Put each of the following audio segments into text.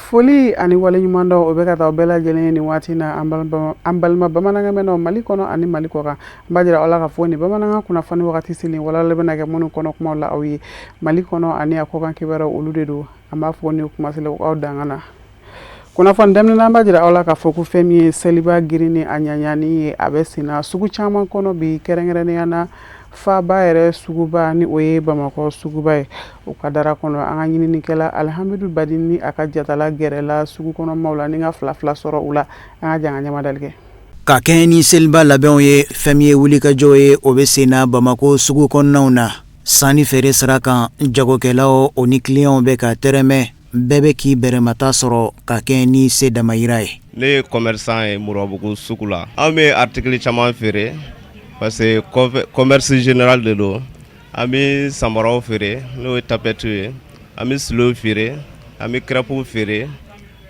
Foli ani waleɲumandɔn, o bɛ ka taa bɛɛ lajɛlen ye nin waati na, an balima bamanankan mɛnnaw Mali kɔnɔ ani Mali kɔkan. An b'a jira aw la k'a fɔ nin bamanankan kunnafoni wagati selen, walawalali bɛna kɛ minnu kɔnɔ kumaw la aw ye, Mali kɔnɔ ani a kɔkan kibaruyaw, olu de don. An b'a fɔ ni kuma selen aw danga na. Kunnafoni daminɛ, an b'a jira aw la k'a fɔ ko fɛn min ye seliba girin ni a ɲaɲani ye, a bɛ senna sugu caman kɔnɔ bi, kɛrɛnkɛrɛnnenya na faaba yɛrɛ suguba, ni o ye Bamakɔ suguba ye, o ka dara kɔnɔ. An ka ɲininikɛla Alihamidu Badini ni a ka jatala gɛrɛla sugu kɔnɔ maaw la ni ka fila fila sɔrɔ u la. An ka jan ka ɲamadali kɛ. Ka kɛɲɛ ni seliba labɛnw ye, fɛn min ye wulikajɔ ye, o bɛ senna Bamakɔ sugu kɔnɔnaw na. Sanni feere sira kan, jagokɛlaw o ni kiliyanw bɛ ka tɛrɛmɛ, bɛɛ bɛ k'i bɛrɛmata sɔrɔ ka kɛɲɛ ni se damayira ye. Ne ye commerçant ye Moribabugu sugu la. An bɛ article caman feere parce que commerce général de don. An bɛ samaraw feere, n'o ye tapette ye, an bɛ souliers feere, an bɛ crêpes feere,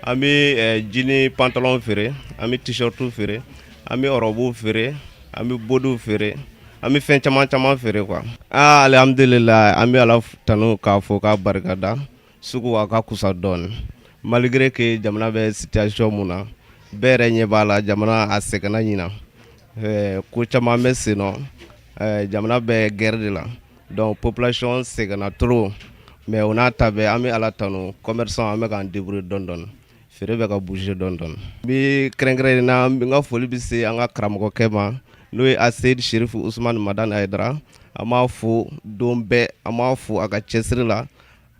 an bɛ jean pantalon feere, an bɛ t-shirt feere, an bɛ robe feere, an bɛ bodiw feere, an bɛ fɛn caman caman feere quoi. Aa, alihamudulila, an bɛ Ala tanu k'a fɔ k'a barikada. Sugu a ka kusa dɔɔni malgré que jamana bɛ situation mun na, bɛɛ yɛrɛ ɲɛ b'a la, jamana a sɛgɛnna ɲinan, ko caman bɛ sen nɔ, jamana bɛ guerre de la, donc population sɛgɛnna trop. Mais o n'a ta bɛɛ, an bɛ Ala tanu, commerçant an bɛ k'an débrouiller dɔɔni dɔɔni, feere bɛ ka bouger dɔɔni dɔɔni. N bɛ kɛrɛnkɛrɛnnen na, n ka foli bɛ se an ka karamɔgɔkɛ ma, n'o ye Aseyid Serifu Usumani Madani Hayidara. An b'a fo don bɛɛ, an b'a fo a ka cɛsiri la,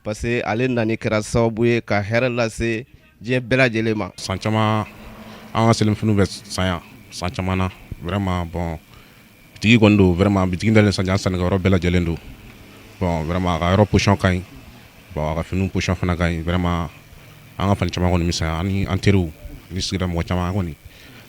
parce que ale nani kɛra sababu ye ka hɛrɛ lase diɲɛ bɛɛ lajɛlen ma. San caman, an ka selifiniw bɛ san yan san caman na. Vraiment, bon, bitigi kɔni don. Vraiment, bitigi dalen san sannikɛyɔrɔ bɛɛ lajɛlen don. Bon, vraiment, a ka yɔrɔ position ka ɲi. Bon, a ka finiw position fana ka ɲi. Vraiment, an ka fani caman kɔni bɛ san yan, ani an teriw ni sigida mɔgɔ caman kɔni,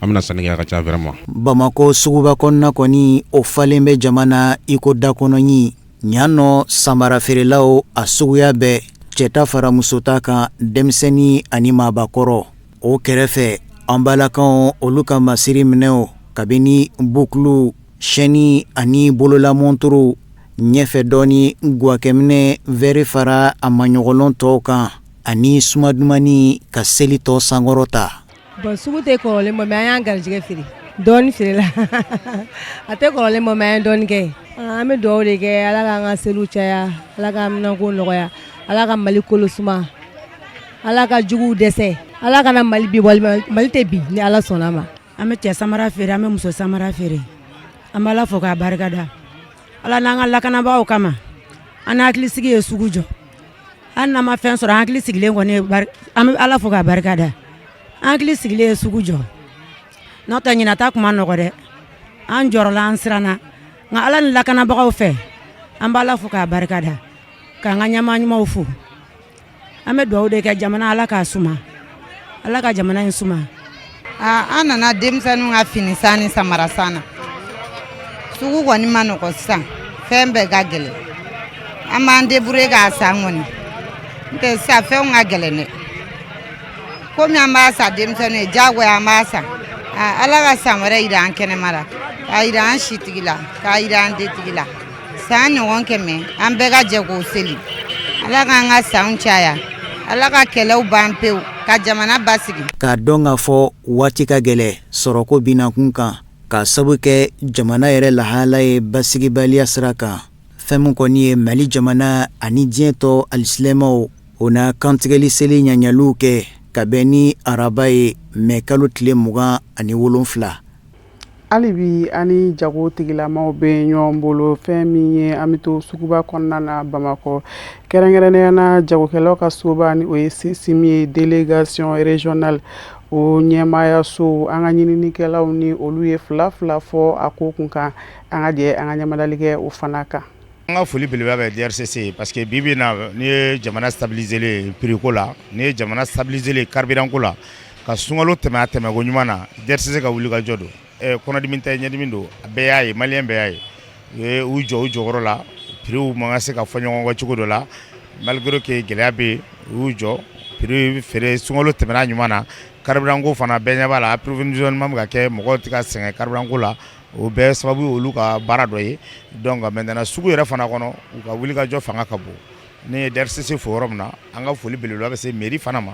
an bɛna sanni kɛ, a ka ca vraiment. Bamakɔ suguba kɔnɔna kɔni, o falen bɛ jama na i ko dakɔnɔɲin. Ɲan nɔ, samara feerelaw a suguya bɛɛ, cɛ ta fara muso ta kan, denmisɛnnin ani maabakɔrɔ. O kɛrɛfɛ, an balakaw, olu ka masiri minɛnw, kabini boucles, chaîne ani bololamonturu. Ɲɛfɛ dɔɔni, gwakɛminɛ, verre fara a maɲɔgɔnlɔn tɔw kan ani suma dumani ka seli tɔ sankɔrɔta. Bon, sugu tɛ kɔrɔlen bɔ, mais an y'an garijɛgɛ feere dɔɔni feere la. A tɛ kɔrɔlen bɔ, mais an ye dɔɔni kɛ. An bɛ dugawu de kɛ, Ala k'an ka seliw caya, Ala k'an minɛnko nɔgɔya, Ala ka Mali kolo suma, Ala ka juguw dɛsɛ, Ala kana Mali bi walima Mali tɛ bi ni Ala sɔnna ma. An bɛ cɛ samara feere, an bɛ muso samara feere. An bɛ Ala fo k'a barikada, Ala n'an ka lakanabagaw kama. An hakilisigi ye sugu jɔ. Hali n'an ma fɛn sɔrɔ, an hakili sigilen kɔni, an bɛ Ala fo k'a barikada, an hakili sigilen ye sugu jɔ. N'o tɛ, ɲinata kuma nɔgɔ dɛ. An jɔrɔla, an siranna, nka Ala ni lakanabagaw fɛ, an b'a la fo k'a barikada, k'an ka ɲɛmaa ɲumanw fo. An bɛ dugawu de kɛ jamana, Ala k'a suma, Ala ka jamana in suma. An nana denmisɛnninw ka fini san ni samara san na. Sugu kɔni ma nɔgɔ sisan, fɛn bɛɛ ka gɛlɛn. An b'an débrouiller k'a san kɔni, n tɛ sisan fɛnw ka gɛlɛn dɛ. Komi an b'a san denmisɛnninw ye, diyagoya an b'a san. Ala ka san wɛrɛ yira an kɛnɛma la, k'a yira an sitigi la, k'a yira an dentigi la. San ɲɔgɔn 100, an bɛɛ ka jɛ k'o seli. Ala k'an ka sanw caya, Ala ka kɛlɛw ban pewu, ka jamana basigi. K'a dɔn k'a fɔ waati ka gɛlɛn sɔrɔko binakun kan, k'a sabu kɛ jamana yɛrɛ lahala ye basigibaliya sira kan, fɛn min kɔni ye Mali jamana ani diɲɛ tɔ alisilamɛw, o na kantigɛli seli ɲaɲaliw kɛ ka bɛn ni araba ye, mɛ kalo tile 27. Hali bi, ani jago tigilamaw bɛ ɲɔgɔn bolo. Fɛn min ye, an bɛ to suguba kɔnɔna na Bamakɔ, kɛrɛnkɛrɛnnenya na jagokɛlaw ka soba, ni o ye CSIM ye, délégation régionale, o ɲɛmaayaso. An ka ɲininikɛlaw ni olu ye fila fila fɔ a ko kun kan. An ka jɛ an ka ɲamadali kɛ o fana kan. An ka foli belebeleba bɛ DRCC ye, parce que bi bi in na, n'i ye jamana stabiliser len prix ko la, n'i ye jamana stabiliser len carburant ko la, ka sunkalo tɛmɛ a tɛmɛko ɲuman na, DRCC ka wuli ka jɔ don. Kɔnɔdimi tɛ, ɲɛdimi don, a bɛɛ y'a ye, malien bɛɛ y'a ye. U ye u jɔ u jɔyɔrɔ la, prix man ka se ka fɔ ɲɔgɔn kɔ cogo dɔ la. Malgré que gɛlɛya bɛ yen, u y'u jɔ, prix feere, sunkalo tɛmɛna ɲuman na. Carburant ko fana, bɛɛ ɲɛ b'a la, approvisionnement bɛ ka kɛ, mɔgɔw tɛ ka sɛgɛn carburant ko la. O bɛɛ sababu ye olu ka baara dɔ ye. Donc maintenant, sugu yɛrɛ fana kɔnɔ, u ka wulikajɔ fanga ka bon. Ne ye DRCC fo yɔrɔ min na, an ka foli belebeleba bɛ se mairie fana ma.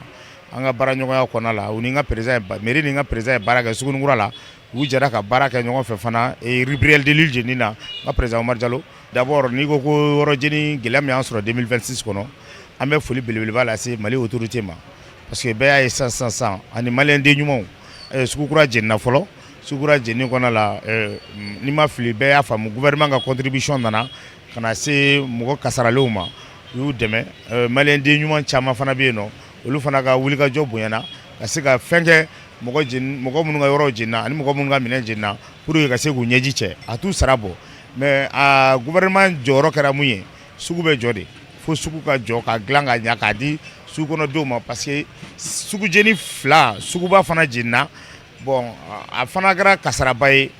An ka baara ɲɔgɔnya kɔnɔna la, u ni n ka président, mairie ni n ka président ye baara kɛ Sugunikura la. U jɛra ka baara kɛ ɲɔgɔn fɛ fana rue Briel de Lille jeni na, n ka président Umaru Jalo. D'abord, n'i ko ko yɔrɔ jeni, gɛlɛya min y'an sɔrɔ 2026 kɔnɔ, an bɛ foli belebeleba lase Mali autorité ma, parce que bɛɛ y'a ye sisan sisan sisan ani maliyɛn den ɲumanw. Sugukura jenina fɔlɔ. Sugukura jeni kɔnɔna la, n'i ma fili, bɛɛ y'a faamu, gouvernement ka contribution nana ka na se mɔgɔ kasaralenw ma, u y'u dɛmɛ. Maliyɛn den ɲuman caman fana bɛ yen nɔ, olu fana ka wulikajɔ bonyana ka se ka fɛn kɛ mɔgɔ jeni, mɔgɔ minnu ka yɔrɔ jenina ani mɔgɔ minnu ka minɛn jenina, pour que ka se k'u ɲɛji cɛ, a t'u sara bɔ. Mais a gouvernement jɔyɔrɔ kɛra mun ye? Sugu bɛ jɔ de, fo sugu ka jɔ ka dilan ka ɲa k'a di sugu kɔnɔdenw ma, parce que sugu jeni fila, suguba fana jenina. Bon, a fana kɛra kasaraba ye,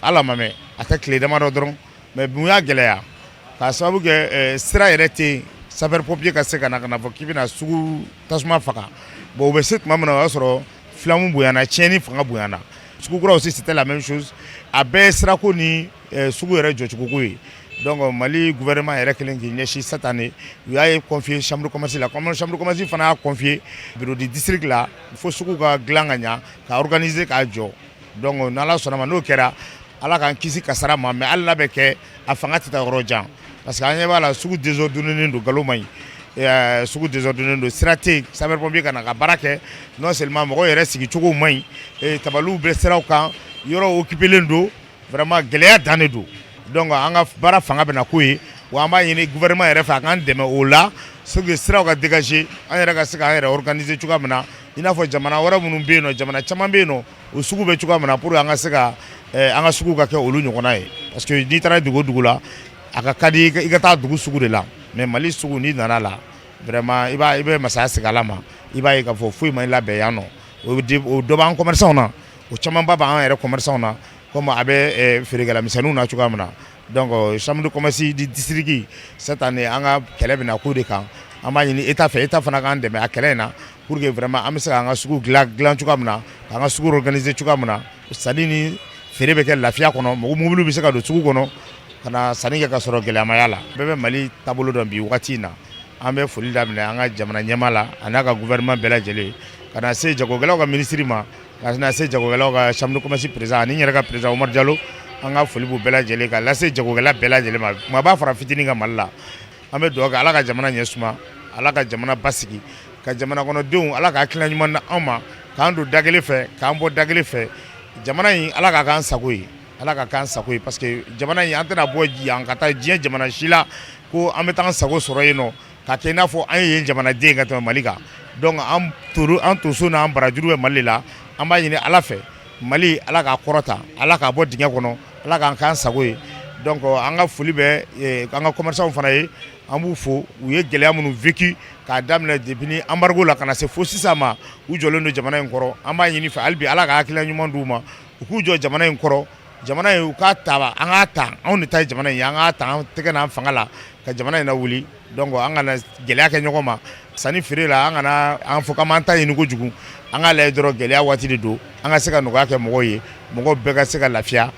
ala ma mɛn, a tɛ tile damadɔ dɔrɔn. Mais mun y'a gɛlɛya? K'a sababu kɛ sira yɛrɛ tɛ yen, sapeur pompier ka se ka na fɔ k'i bɛna sugu tasuma faga. Bon, u bɛ se tuma min na, o y'a sɔrɔ flamme bonyana, tiɲɛni fanga bonyana. Sugu kura aussi, c'était la même chose. A bɛɛ ye sirako ni sugu yɛrɛ jɔcogoko ye. Donc Mali gouvernement yɛrɛ kɛlen k'i ɲɛsin cette année, u y'a ye confier chambre de commerce la, comme chambre de commerce fana y'a confier bureau du district la, fo sugu ka dilan ka ɲa, ka organiser k'a jɔ. Donc n'Ala sɔnna ma, n'o kɛra, Ala k'an kisi kasara ma. Mais hali n'a bɛ kɛ, a fanga tɛ taa yɔrɔ jan, parce que an ɲɛ b'a la, sugu désordonné don, nkalon man ɲi, sugu désordonné don, sira tɛ yen sapeur pompier ka na ka baara kɛ. Non seulement mɔgɔw yɛrɛ sigicogo man ɲi, tabaliw bɛ siraw kan, yɔrɔw occupé len don, vraiment gɛlɛya dan de don. Donc an ka baara fanga bɛna k'o ye wa. An b'a ɲini gouvernement yɛrɛ fɛ, a k'an dɛmɛ o la, pour que siraw ka dégager, an yɛrɛ ka se k'an yɛrɛ organiser cogoya min na, i n'a fɔ jamana wɛrɛ minnu bɛ yen nɔ, jamana caman bɛ yen nɔ, o sugu bɛ cogoya min na, pour que an ka se ka an ka sugu ka kɛ olu ɲɔgɔnna ye. Parce que n'i taara dugu o dugu la, a ka di i ka taa dugu sugu de la. Mais Mali sugu, n'i nana la, vraiment i b'a i bɛ masaya segin Ala ma. I b'a ye k'a fɔ foyi ma labɛn yan nɔ. O dɔ b'an commerçant na, o camanba b'an yɛrɛ commerçant na, comme a bɛ feerekɛla misɛnninw na cogoya min na. Donc chambre de commerce du district, cette année, an ka kɛlɛ bɛna k'o de kan. An b'a ɲini État fɛ, État fana k'an dɛmɛ a kɛlɛ in na, pour que vraiment an bɛ se k'an ka sugu dilan dilan cogoya min na, k'an ka sugu organiser cogoya min na, sanni ni feere bɛ kɛ lafiya kɔnɔ, mɔgɔ mobiliw bɛ se ka don sugu kɔnɔ ka na sanni kɛ ka sɔrɔ gɛlɛyamaya la. Bɛɛ bɛ Mali taabolo dɔn bi wagati in na. An bɛ foli daminɛ an ka jamana ɲɛmaa la, a n'a ka gouvernement bɛɛ lajɛlen, ka na se jagokɛlaw ka ministre ma, ka na se jagokɛlaw ka chambre de commerce président ani n yɛrɛ ka président Umaru Jalo. An ka foli b'u bɛɛ lajɛlen ka lase jagokɛla bɛɛ lajɛlen ma, kumaba fara fitinin ka Mali la. An bɛ dugawu kɛ, Ala ka jamana ɲɛ suma, Ala ka jamana basigi, ka jamana kɔnɔdenw, Ala ka hakilina ɲuman di anw ma, k'an don da kelen fɛ, k'an bɔ da kelen fɛ. Jamana in, Ala k'a k'an sago ye, Ala ka k'an sago ye, parce que jamana in, an tɛna bɔ yan ka taa diɲɛ jamana si la ko an bɛ taa an sago sɔrɔ yen nɔ, ka kɛ i n'a fɔ an ye yen jamanaden ka tɛmɛ Mali kan. Donc an toro, an toso n'an barajuru bɛ Mali la. An b'a ɲini Ala fɛ, Mali, Ala k'a kɔrɔta, Ala k'a bɔ dingɛ kɔnɔ, Ala k'an k'an sago ye. Donc an ka foli bɛ an ka commerçants fana ye, an b'u fo. U ye gɛlɛya minnu vécu k'a daminɛ depuis embargo la ka na se fo sisan ma, u jɔlen don jamana in kɔrɔ. An b'a ɲini fɛ hali bi, Ala ka hakilina ɲuman d'u ma, u k'u jɔ jamana in kɔrɔ. Jamana in, u k'a ta, an k'a ta, anw de ta ye jamana in ye, an k'a ta an tɛgɛ n'an fanga la ka jamana in lawuli. Donc an kana gɛlɛya kɛ ɲɔgɔn ma sanni feere la, an kana an fɔ k'an b'an ta ɲini kojugu. An k'a lajɛ dɔrɔn, gɛlɛya waati de don, an ka se ka nɔgɔya kɛ mɔgɔw ye, mɔgɔw bɛɛ ka se ka lafiya.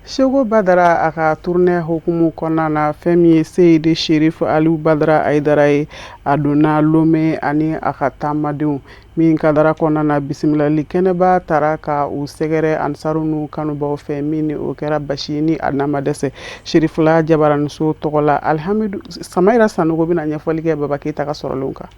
Seko Badara, a ka tournée hukumu kɔnɔna na, fɛn min ye Seyidi Sherif Aliou Badara Ayidara ye, a donna Lome ani a ka taamadenw min kadara kɔnɔna na, bisimilali kɛnɛba taara ka u sɛgɛrɛ ansaru n'u kanubaw fɛ, min ni o kɛra basi ye ni a n'a ma dɛsɛ. Sherifila Jabaraniso tɔgɔ la, Alihamidou Samayira Sanogo bɛna ɲɛfɔli kɛ Baba Keyita ka sɔrɔlenw kan.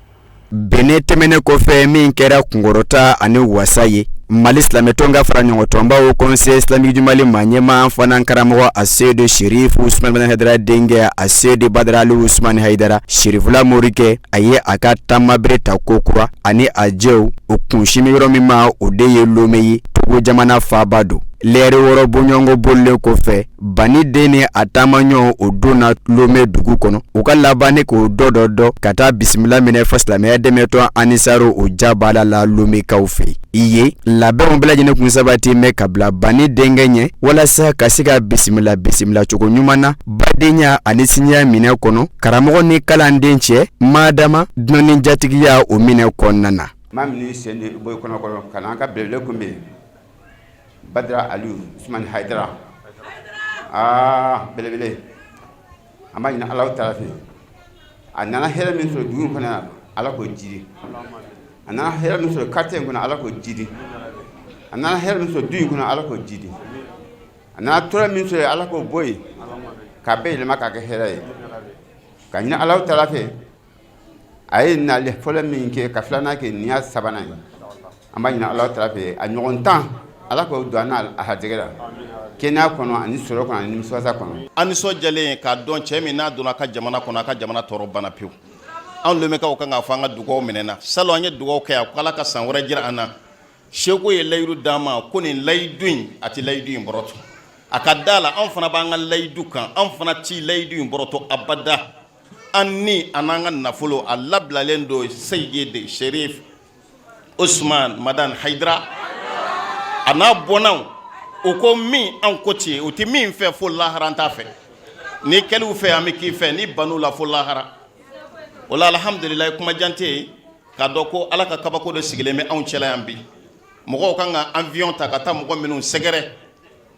Bɛnɛ tɛmɛnen kɔfɛ, min kɛra kunkɔrɔta ani wasa ye, Mali silamɛtɔn ka fara ɲɔgɔntɔnbaw Conseil islamique du Mali ma ɲɛma fana, karamɔgɔ Aseyidu Sherifu Usumani Hayidara denkɛ Aseyidu Badara Ali Usumani Hayidara Sherifula Morikɛ, a ye a ka taamabere ta kokura ani a jɛw. O kunsin bɛ yɔrɔ min ma, o de ye Lome ye, Togo jamana faaba don. Lɛrɛ 6 bɔɲɔgɔnko bolilen kɔfɛ, Bani den ni a taamaɲɔgɔn o donna Lome dugu kɔnɔ. U ka laban ni k'o dɔ dɔ dɔ ka taa bisimila minɛ fa silamɛya dɛmɛtɔn Anisaru o jabala la Lomekaw fɛ i ye. Labɛnw bɛɛ lajɛlen kun sabati mɛn ka bila Bani denkɛ ɲɛ walasa ka se ka bisimila bisimila cogo ɲuman na, badenya ani sinjiya minɛ kɔnɔ, karamɔgɔ ni kalanden cɛ, madama dunan ni jatigiya o minɛ kɔnɔna na. Maa minnu sen bɔ i kɔnɔ kɔnɔ ka na an ka belebele kunbɛn, Badara Aliyu Usumani Hayidara, aa belebele, an b'a ɲini Alahu taala fɛ, a nana hɛrɛ min sɔrɔ dugu in kɔnɔ yan, Ala k'o jiri. A nana hɛrɛ min sɔrɔ quartier in kɔnɔ, Ala k'o jidi. A nana hɛrɛ min sɔrɔ du in kɔnɔ, Ala k'o jidi. A nana tɔɔrɔ min sɔrɔ, Ala k'o bɔ yen, k'a bɛɛ yɛlɛma k'a kɛ hɛrɛ ye. Ka ɲini Alahu taala fɛ, a ye nali fɔlɔ min kɛ ka filanan kɛ, nin y'a sabanan ye. An b'a ɲini Alahu taala fɛ, a ɲɔgɔn 10, Ala k'o don an n'a a harijɛgɛ la, kɛnɛya kɔnɔ ani sɔrɔ kɔnɔ ani nimisiwasa kɔnɔ. An nisɔndiyalen k'a dɔn cɛ min n'a donna a ka jamana kɔnɔ, a ka jamana tɔɔrɔ banna pewu. Anw Lomekaw kan k'a fɔ an ka dugaw minɛna. Salon an ye dugaw kɛ, a ko Ala ka san wɛrɛ jira an na. Seko ye layidu d'an ma ko nin layidu in, a tɛ layidu in bɔrɔtɔ. A ka da la, anw fana b'an ka layidu kan, anw fana tɛ layidu in bɔrɔtɔ abada. An ni an n'an ka nafolo, a labilalen don Seyidi Sherif Usman Madani Hayidara a n'a bɔnnaw. U ko min, an ko ten, u tɛ min fɛ fo lahara, an t'a fɛ. Ni kɛliw fɛ, an bɛ k'i fɛ, ni ban'u la fo lahara. O la alhamdulilayi, kuma jan tɛ yen, k'a dɔn ko Ala ka kabako dɔ sigilen bɛ anw cɛla yan bi. Mɔgɔw kan ka avion ta ka taa mɔgɔ minnu sɛgɛrɛ,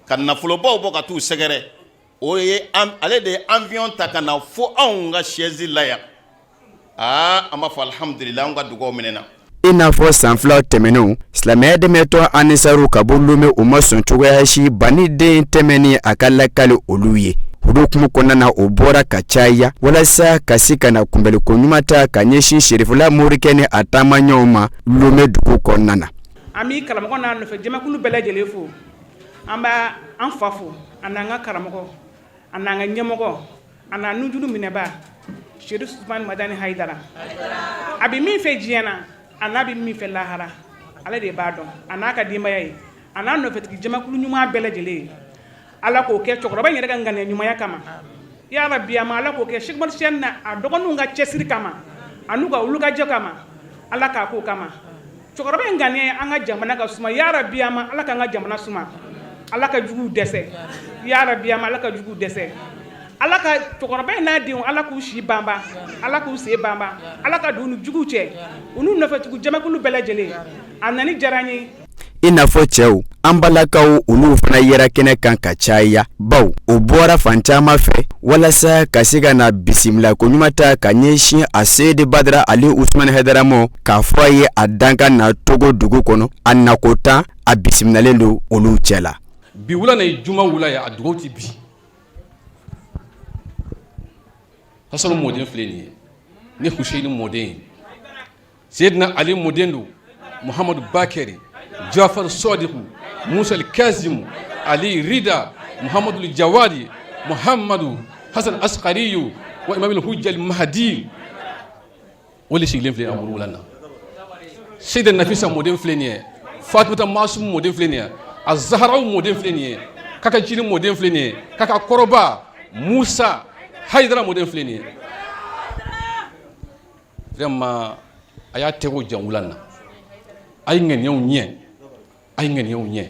ka nafolobaw bɔ ka t'u sɛgɛrɛ, o ye ale de ye avion ta ka na fo anw ka chaise la yan. Aa, an b'a fɔ alihamudulila, an ka dugaw minɛna. I n'a fɔ san 2 tɛmɛnenw, silamɛya dɛmɛtɔn Anisaru ka bɔ Lome, o ma sɔn cogoya si Bani den tɛmɛni a ka lakali olu ye. O hukumu kɔnɔna na, o bɔra ka caya walasa ka se ka na kunbɛnliko ɲuman ta ka ɲɛsin Serifula Morikɛ ni a taamaɲɔgɔnw ma Lome dugu kɔnɔna na. An b'i karamɔgɔ n'a nɔfɛ jamakulu bɛɛ lajɛlen fo. An b'a an fa fo, a n'an ka karamɔgɔ, a n'an ka ɲɛmɔgɔ, a n'a nujuru minɛba Sedu Usumani Madani Hayidara. A bɛ min fɛ diɲɛ na, a n'a bɛ min fɛ lahara, ale de b'a dɔn, a n'a ka denbaya ye, a n'a nɔfɛtigi jamakulu ɲuman bɛɛ lajɛlen ye. Ala k'o kɛ cɛkɔrɔba in yɛrɛ ka ŋaniya ɲumanya kama. Ya rabi, a ma Ala k'o kɛ Sɛki Umaru Tijani n'a dɔgɔninw ka cɛsiri kama, a n'u ka wulikajɔ kama, Ala k'a k'o kama. Cɛkɔrɔba in ŋaniya ye an ka jamana ka suma. Ya rabi, a ma Ala k'an ka jamana suma. Ala ka juguw dɛsɛ. Ya rabi, a ma Ala ka juguw dɛsɛ. Ala ka cɛkɔrɔba in n'a denw, Ala k'u si banba, Ala k'u sen banba, Ala ka don u ni juguw cɛ, u n'u nɔfɛtugu jamakulu bɛɛ lajɛlen. A nani diyara n ye. I n'a fɔ cɛw, an balakaw, olu fana yera kɛnɛ kan ka caya, baw o bɔra fan caman fɛ walasa ka se ka na bisimila ko ɲuman ta ka ɲɛsin a Seyidi Badara Ali Usumani Hayidara ma, k'a fɔ a ye a dankan na Togo dugu kɔnɔ, a nako 10, a bisimilalen don olu cɛ la. Bi wula na ye juma wula ye, a dugawu tɛ bi. Hasanu mɔden filɛ nin ye, ni Huseyini mɔden ye, Seyidina Ali mɔden don, Muhamadu Bakɛri, Jafar Sɔdiku, Musa Kazimu, Ali Rida, Muhamadu Jawadi, Muhamadu Hasan Askariyu wa Imamul Hujjal Mahadi. O de sigilen filɛ a wula na. Seyida Nafisa mɔden filɛ nin ye, Fatumata Masum mɔden filɛ nin ye, a Zaharaw mɔden filɛ nin ye, Kaka Jini mɔden filɛ nin ye, Kaka Kɔrɔba Musa Hayidara mɔden filɛ nin ye. Vraiment, a y'a tɛgɛw jan wula na, a ye ŋaniyaw ɲɛ, a ye ŋaniyaw ɲɛ.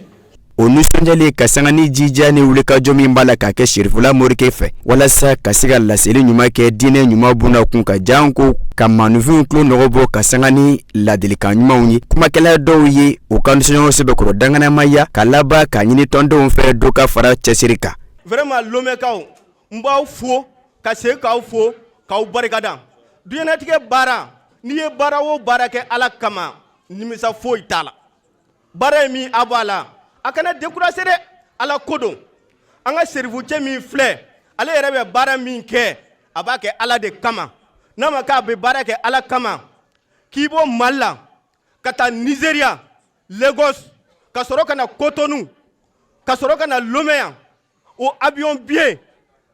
O nisɔndiyalen ka sanga ni jija ni wulikajɔ min b'a la ka kɛ Serifula Morikɛ fɛ walasa ka se ka laseli ɲuman kɛ diinɛ ɲuman bunda kun ka janko ka maaninfinw tulo nɔgɔ bɔ ka sanga ni ladilikan ɲumanw ye, kumakɛla dɔw ye u ka nisɔndiya sɛbɛkɔrɔ danganamaya ka laban k'a ɲini tɔndenw fɛ dɔ ka fara cɛsiri kan. Vraiment, Lomɛkaw, n b'aw fo ka segin k'aw fo k'aw barikada. Diɲɛnatigɛ baara, n'i ye baara o baara kɛ Ala kama, nimisa foyi t'a la. Baara ye min a b'a la, a kana décourager dɛ, Ala ko don. An ka serifucɛ min filɛ, ale yɛrɛ bɛ baara min kɛ, a b'a kɛ Ala de kama. N'a ma k'a bɛ baara kɛ Ala kama, k'i bɔ Mali la ka taa Nizeriya, Lagos, ka sɔrɔ ka na Cotonou, ka sɔrɔ ka na Lomé yan, o avion billet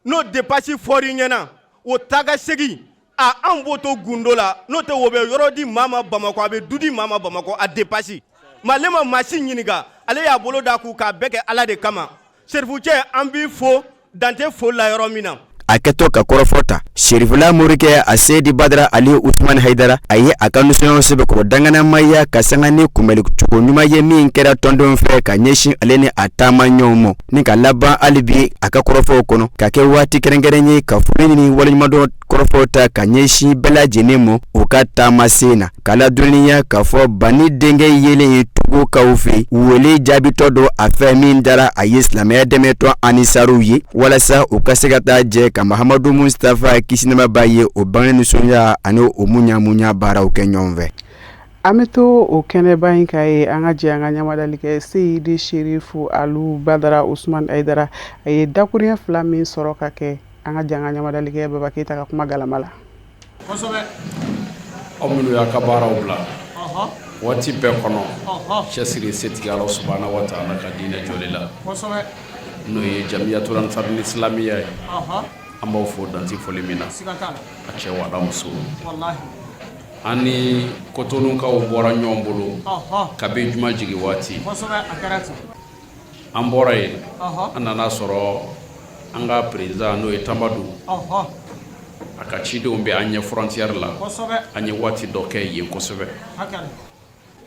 n'o dépense fɔr'i ɲɛna, o taa ka segin, a an b'o to gundo la. N'o tɛ, o bɛ yɔrɔ di maa ma Bamakɔ, a bɛ du di maa ma Bamakɔ, a dépense. Mais ale ma maa si ɲininka, ale y'a bolo d'a kun k'a bɛɛ kɛ Ala de kama. Serifucɛ, an b'i fo dan tɛ fo la yɔrɔ min na. A kɛtɔ ka kɔrɔfɔ ta, Serifula Morikɛ a Seyidi Badara Ali Usumani Hayidara, a ye a ka nisɔndiya sɛbɛkɔrɔ danganamaya ka sanga ni kunbɛnlicogo ɲuman ye min kɛra tɔndenw fɛ ka ɲɛsin ale ni a taamaɲɔgɔnw ma, ni ka laban hali bi a ka kɔrɔfɔw kɔnɔ ka kɛ waati kɛrɛnkɛrɛn ye ka foli ni waleɲumandɔn kɔrɔfɔw ta ka ɲɛsin bɛɛ lajɛlen ma u ka taamasen na, k'a ladɔnniya k'a fɔ Bani denkɛ yelen ye Togokaw fɛ, wele jaabitɔ don a fɛ min dara a ye silamɛya dɛmɛtɔn Anisaruw ye walasa u ka se ka taa jɛ ka Mahamadu Mustafa kisi nɛɛma b'a ye o bange nisɔndiya ani o muɲa muɲa baaraw kɛ ɲɔgɔn fɛ. An bɛ to o kɛnɛba in kan yen, an ka jɛ an ka ɲamadali kɛ Seyidi Sherifu Alu Badara Usumani Hayidara, a ye dakuruɲɛ fila min sɔrɔ ka kɛ. An ka jɛ an ka ɲamadali kɛ Baba Keyita ka kuma galama la. Kosɛbɛ. Aw minnu y'a ka baaraw bila waati bɛɛ kɔnɔ, cɛsiri setigi Ala subahana wa taala ka diinɛ jɔli la, n'o ye Jamiyatul Ansari Islamiya ye, an b'aw fo dan tɛ foli min na, a cɛ wa a muso. An ni Kotonukaw bɔra ɲɔgɔn bolo kabi juma jigin waati. An bɔra yen, an nana sɔrɔ an ka président n'o ye Tambadu, a ka cidenw bɛ an ɲɛ frontière la. An ye waati dɔ kɛ yen kosɛbɛ.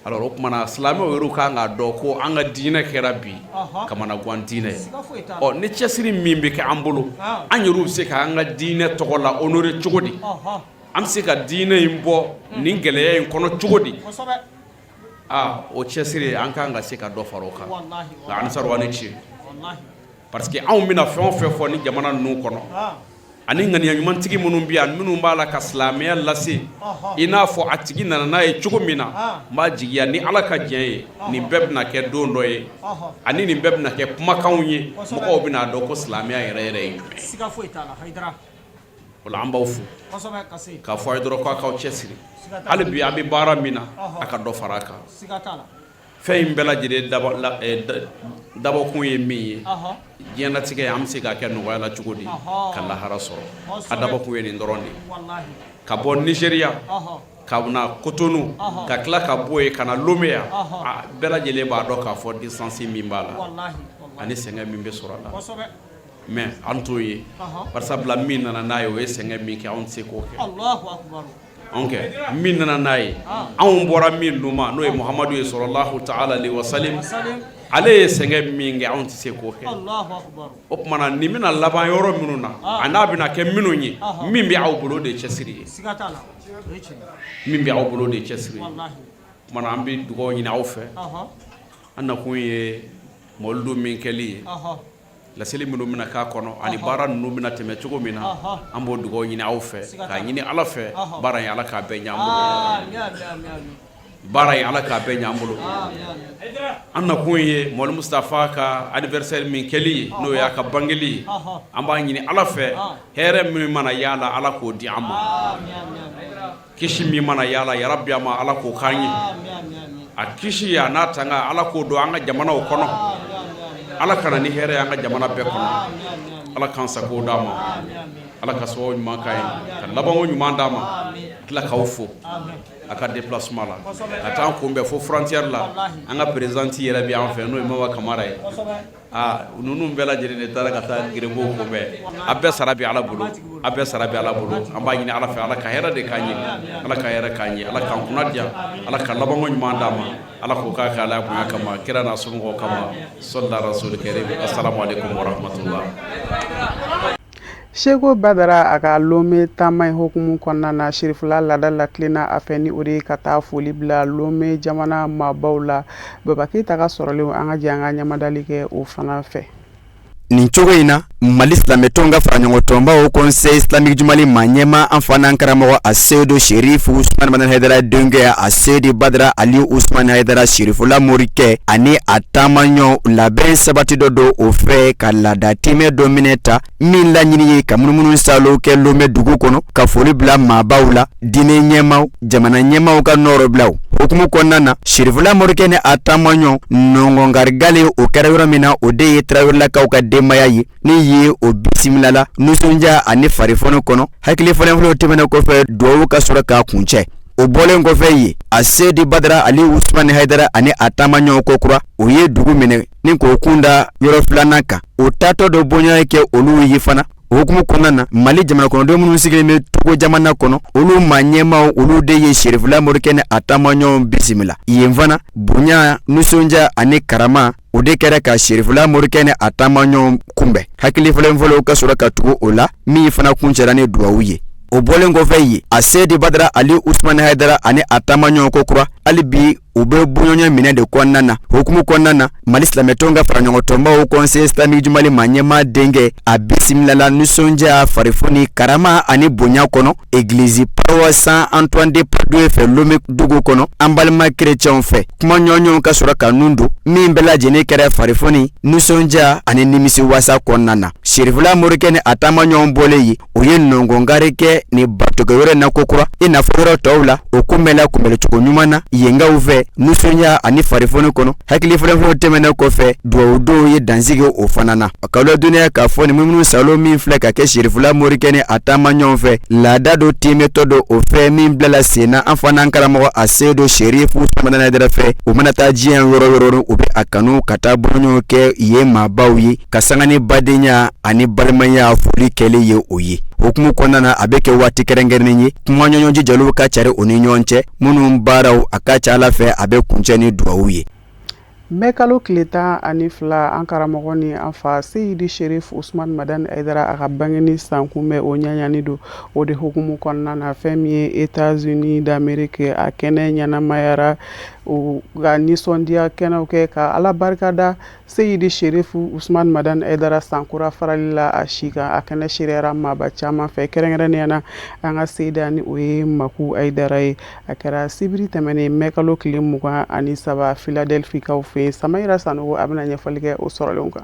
Alors o tuma na silamɛw yɛrɛ kan k'a dɔn ko an ka diinɛ kɛra bi kamanagan diinɛ ye. Ɔ ni cɛsiri min bɛ kɛ an bolo, an yɛrɛ bɛ se ka an ka diinɛ tɔgɔ la honorer cogo di? An bɛ se ka diinɛ in bɔ nin gɛlɛya in kɔnɔ cogo di? Aa o cɛsiri, an ka kan ka se ka dɔ fara o kan. Nka ansaru, aw ni ce, parce que anw bɛna fɛn o fɛn fɔ ni jamana ninnu kɔnɔ, ani ŋaniya ɲumantigi minnu bɛ yan, minnu b'a la ka silamɛya lase i n'a fɔ a tigi nana n'a ye cogo min na, n b'a jigiya ni Ala ka diɲɛ ye, nin bɛɛ bɛna kɛ don dɔ ye, ani nin bɛɛ bɛna kɛ kumakanw ye, mɔgɔw bɛna dɔn ko silamɛya yɛrɛ yɛrɛ ye jumɛn. O la an b'aw fo k'a fɔ a ye dɔrɔn k'a k'aw cɛsiri hali bi, an bɛ baara min na, a ka dɔ fara a kan. Fɛn in bɛɛ lajɛlen dabɔkun ye min ye, diɲɛlatigɛ an bɛ se k'a kɛ nɔgɔya la cogo di ka lahara sɔrɔ, a dabɔkun ye nin dɔrɔn de ye. Ka bɔ Nizeriya ka na Kotonu, ka tila ka bɔ yen ka na Lome yan, bɛɛ lajɛlen b'a dɔn k'a fɔ distance min b'a la ani sɛgɛn min bɛ sɔrɔ a la. Mais an t'o ye, barisabula min nana n'a ye, o ye sɛgɛn min kɛ, anw tɛ se k'o kɛ. Anw kɛ min nana n'a ye, anw bɔra min numa, n'o ye Muhamadu ye sɔlɔlahu taala alehi wasalim, ale ye sɛgɛn min kɛ, anw tɛ se k'o kɛ. O tuma na nin bɛna laban yɔrɔ minnu na, a n'a bɛna kɛ minnu ye, min bɛ aw bolo, o de ye cɛsiri ye. Min bɛ aw bolo, o de ye cɛsiri ye. O tuma na an bɛ dugawu ɲini aw fɛ. An nakun ye mɔlidu min kɛli ye, laseli minnu bɛna k'a kɔnɔ ani baara ninnu bɛna tɛmɛ cogo min na, an b'o dugawu ɲini aw fɛ, k'a ɲini Ala fɛ, baara in Ala k'a bɛɛ ɲɛ an bolo, baara in Ala k'a bɛɛ ɲɛ an bolo. An nakun ye Mɔli Mustafa ka anniversaire min kɛli ye, n'o y'a ka bangeli ye, an b'a ɲini Ala fɛ, hɛrɛ min mana y'a la, Ala k'o di an ma. Kisi min mana y'a la, yarabi a ma, Ala k'o k'an ye. A kisi a n'a tanga, Ala k'o don an ka jamanaw kɔnɔ. Ala ka na ni hɛrɛ ye an ka jamana bɛɛ kɔnɔ. Ala k'an sago d'an ma. Ala ka sababu ɲuman k'an ye, ka labanko ɲuman d'an ma. Tila k'aw fo a ka déplacement la ka taa an kunbɛn fo frontière la. An ka présidente yɛrɛ bɛ an fɛ, n'o ye Mama Kamara ye. Aa ninnu bɛɛ lajɛlen de taara ka taa Gerebo kunbɛn. A bɛɛ sara bɛ Ala bolo, a bɛɛ sara bɛ Ala bolo. An b'a ɲini Ala fɛ, Ala ka hɛrɛ de k'an ye, Ala ka hɛrɛ k'an ye, Ala k'an kunna diya, Ala ka labanko ɲuman d'an ma, Ala k'o k'a kɛ Ala bonya kama, kira n'a somɔgɔw kama, sɔli rasuli karim. Asalamu aleykum warahmatulah. Seko Badara a ka Lome taama in hukumu kɔnɔna na, Sirifula laada latilenna a fɛ ni o de ye ka taa foli bila Lome jamana maabaw la. Baba Keyita ka sɔrɔlenw, an ka jɛ an ka ɲamadali kɛ o fana fɛ. Nin cogo in na, Mali silamɛtɔnw ka faraɲɔgɔntɔnba Haut Conseil islamique du Mali maa ɲɛmaa, an fa n'an karamɔgɔ Aseyidu Serifu Usumani Madani Hayidara denkɛ Aseyidi Badara Ali Usumani Hayidara Sirifula morikɛ ani a taamaɲɔ labɛn sabati dɔ don o fɛ ka laada timɛ dɔ minɛ ta min laɲini ye ka munumunu saalo kɛ Lome dugu kɔnɔ ka foli bila maabaw la, diinɛ ɲɛmaaw, jamana ɲɛmaaw ka nɔrɔbilaw hukumu kɔnɔna na. Sirifula morikɛ ni a taamaɲɔ nɔngɔnkarigale, o kɛra yɔrɔ min na, o de ye Tarawelelakaw ka denbaya ye ni ye o bisimilala nisɔndiya ani farifoni kɔnɔ. Hakili falenfalenw tɛmɛnen kɔfɛ, duwawu ka sɔrɔ k'a kuncɛ. O bɔlen kɔfɛ yen, Aseyidi Badara Ali Usumani Hayidara ani a taamaɲɔ kokura, o ye dugu minɛ ni k'o kunda yɔrɔ filanan kan. O taatɔ dɔ bonya kɛ olu ye fana. O hukumu kɔnɔna na, Mali jamana kɔnɔdenw minnu sigilen bɛ Togo jamana kɔnɔ, olu maa ɲɛmaaw, olu de ye Sirifula morikɛ ni a taamaɲɔgɔnw bisimila yen fana. Bonya, nisɔndiya ani karama, o de kɛra ka Sirifula morikɛ ni a taamaɲɔgɔnw kunbɛn. Hakili falenfalenw ka sɔrɔ ka tugu o la, min fana kuncɛra ni duwawu ye. O bɔlen kɔfɛ yen, Aseyidi Badara Ali Usumani Hayidara ani a taamaɲɔgɔn kokura. Hali bi u bɛ bɔɲɔgɔnya minɛ de kɔnɔna na. Hukumu kɔnɔna na, Mali silamɛtɔn ka faraɲɔgɔntɔnbaw Conseil islamique du Mali maa ɲɛmaa denkɛ a bisimilala nisɔndiya, farifoni, karama ani bonya kɔnɔ église paroisse Saint Antoine de Padoue fɛ Lome dugu kɔnɔ, an balima kerecɛnw fɛ. Kumaɲɔgɔnɲɔgɔn ka sɔrɔ ka nun don min bɛɛ lajɛlen kɛra farifoni, nisɔndiya ani nimisi wasa kɔnɔna na. Serifula Morikɛ ni a taamaɲɔgɔn bɔlen ye, u ye nɔngɔnkari kɛ ni batokɛyɔrɔ na kokura i n'a fɔ yɔrɔ tɔw la. O kunbɛnla kunbɛnlicogo ɲuman na yenkaw fɛ nisɔndiya ani farifoni kɔnɔ. Hakili falenfalenw tɛmɛnen kɔfɛ, dugawudonw ye dansigi o fana na. K'aw ladɔnniya k'a fɔ nin munumunu salo min filɛ ka kɛ Serifula Morikɛ ni a taamaɲɔgɔn fɛ, laada don, tiimetɔ don o fɛ min bilala sen na an fana karamɔgɔ a Seyidu Serifu Usumani Madani Hayidara fɛ. U mana taa diɲɛ yɔrɔ yɔrɔ, u bɛ a kanu ka taa bɔɲɔgɔn kɛ yen maabaw ye ka sanga ni badenya ani balimaya foli kɛlen ye. O ye hukumu kɔnɔna na, a bɛ kɛ waati kɛrɛnkɛrɛnnen ye, kumaɲɔgɔn jijaliw ka cari u ni ɲɔgɔn cɛ minnu baaraw a ka ca Ala fɛ a bɛ kuncɛ ni dugawu ye. Mɛ kalo tile 12, an karamɔgɔ ni an fa Seyidi Sherif Usman Madani Hayidara, a ka bangeni san kunbɛn o ɲaɲani don. O de hukumu kɔnɔna na, fɛn min ye États-Unis d'Amérique, a kɛnɛ ɲɛnamayara, u ka nisɔndiya kɛnɛw kɛ ka Ala barikada Seyidi Sherifu Usman Madani Hayidara sankura farali la a si kan. A kɛnɛ seereyara maaba caman fɛ, kɛrɛnkɛrɛnnenya na an ka seyida ni o ye Maku Hayidara ye. A kɛra sibiri tɛmɛnen mɛ kalo tile 23 Philadelphie-kaw fɛ. Samayira Sanogo a bɛna ɲɛfɔli kɛ o sɔrɔlenw kan.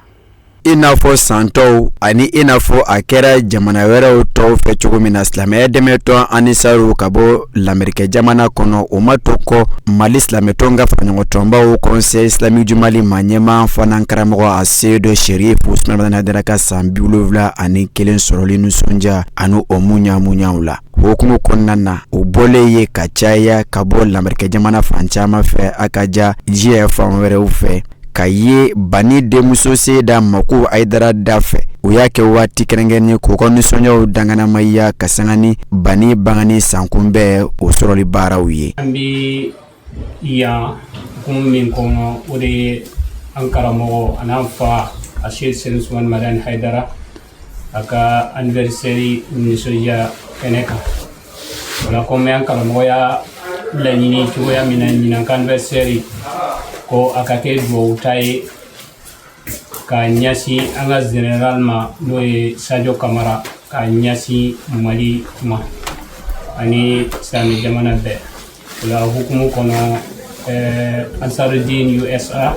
I n'a fɔ san tɔw ani i n'a fɔ a kɛra jamana wɛrɛw tɔw fɛ cogo min na, silamɛya dɛmɛtɔn Anisaru ka bɔ Lamerikɛ jamana kɔnɔ, o ma to kɔ Mali silamɛtɔn ka faraɲɔgɔntɔnbaw Conseil islamique du Mali maa ɲɛmaa fana karamɔgɔ a Seyidu Serifu Usumani Madani Hayidara ka san 71 sɔrɔli nisɔndiya ani o muɲa muɲaw la. Hukumu kɔnɔna na, o bɔlen ye ka caya ka bɔ Lamerikɛ jamana fan caman fɛ, a ka ja diɲɛ fan wɛrɛw fɛ, ka ye Bani denmuso Seyida Maku Hayidara da fɛ. U y'a kɛ waati kɛrɛnkɛrɛnnen k'u ka nisɔndiyaw danganamaya ka sanga ni Bani bangeni sankunbɛn o sɔrɔli baaraw ye. An bɛ yan kun min kɔnɔ, o de ye an karamɔgɔ an'an fa a Seyidu Serifu Usumani Madani Hayidara a ka anniversaire nisɔndiya kɛnɛ kan. O la, komi an karamɔgɔ y'a laɲini cogoya min na, ɲinan ka anniversaire ko a ka kɛ duwawu ta ye ka ɲɛsin an ka général ma, n'o ye Sadio Kamara, ka ɲɛsin Mali ma ani silamɛ jamana bɛɛ. O la hukumu kɔnɔ, Ansarudin USA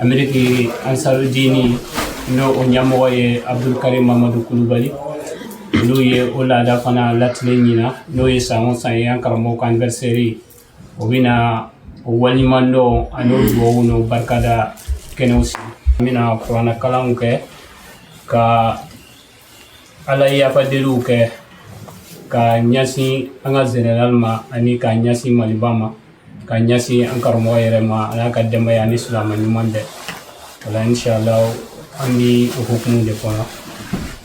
Ameriki, Ansarudini n'o o ɲɛmɔgɔ ye Abdulkarim Mamadu Kulubali, olu ye o laada fana latilen ɲinan, n'o ye san o san ye an karamɔgɔ ka anniversaire, o bɛna o waleɲumandɔn ani o duwawu n'o barikada kɛnɛw sigi. An bɛna kuranɛkalanw kɛ, ka Ala yafa deliw kɛ ka ɲɛsin an ka général ma ani ka ɲɛsin Maliba ma, ka ɲɛsin an karamɔgɔ yɛrɛ ma an'a ka denbaya ani silamɛ ɲuman bɛɛ. O la, inshallah, an bɛ o hukumu de kɔnɔ.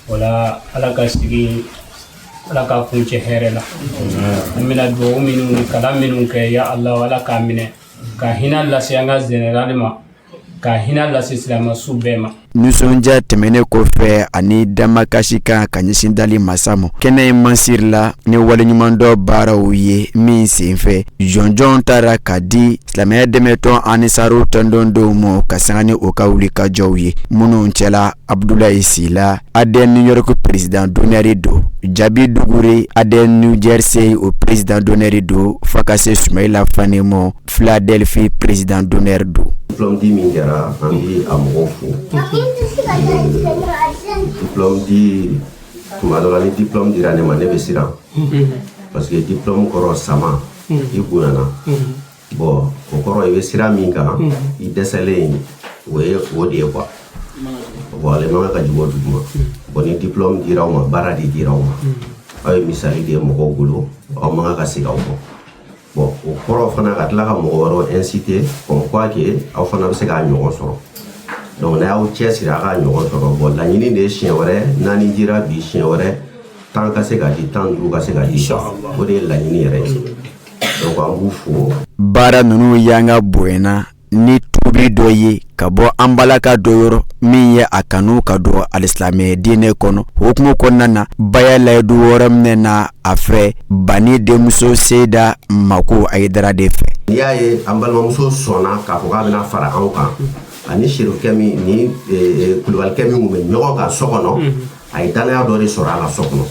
O la, Ala ka sigi, Ala ka kuncɛ hɛrɛ la. An bɛna dugawu minnu ni kalan minnu kɛ, ya Allah, Ala k'a minɛ ka hinɛ lase an ka général ma, ka hinɛ lase silamɛ su bɛɛ ma. Nisɔndiya tɛmɛnen kɔfɛ ani damakasi kan ka ɲɛsin dali masa ma, kɛnɛ in masirila ni waleɲumandɔn baaraw ye min senfɛ jɔnjɔn taara ka di silamɛya dɛmɛtɔn Anisaru tɔndɔndenw ma ka sanga ni o ka wulikajɔw ye, minnu cɛla Abudulayi Sila, ADN New York président d'honneur don, Jabi Dugure, ADN New Jersey o président d'honneur don, fo ka se Sumayila Fane ma, Philadelphie président d'honneur don. Diplôme di min kɛra, an bɛ a mɔgɔw fo. Diplôme di, tuma dɔ la ni diplôme dira ne ma, ne bɛ siran parce que diplôme kɔrɔ sama i bonyana. Bon, o kɔrɔ i bɛ sira min kan, i dɛsɛlen, o ye o de ye quoi. Bon, ale man kan ka jigin o duguma. Bon, ni diplôme dira aw ma, baara de dira aw ma, aw ye misali de ye mɔgɔw bolo, aw man kan ka segin aw kɔ. Bon, o kɔrɔ fana ka tila ka mɔgɔ wɛrɛw inciter comme quoi que aw fana bɛ se k'a ɲɔgɔn sɔrɔ. Donc n'a y'aw cɛsiri a k'a ɲɔgɔn sɔrɔ, bon, laɲini de ye siɲɛ wɛrɛ 4 dira bi, siɲɛ wɛrɛ 10 ka se ka di, 15 ka se ka di, o de ye laɲini yɛrɛ ye. Donc an b'u fo. Baara ninnu yanga bonyana ni tubi dɔ ye ka bɔ an balaka dɔ yɔrɔ min ye a kanu ka don alisilamɛ diinɛ kɔnɔ. Hukumu kɔnɔna na, baya layidu wɔɔrɔ minɛ na a fɛ Bani denmuso Seyida Mako Ayidara de fɛ. N'i y'a ye an balimamuso sɔnna k'a fɔ k'a bɛna fara anw kan, ani sirikɛ min ni kulubalikɛ min tun bɛ ɲɔgɔn kan so kɔnɔ, a ye dannaya dɔ de sɔrɔ a la so kɔnɔ.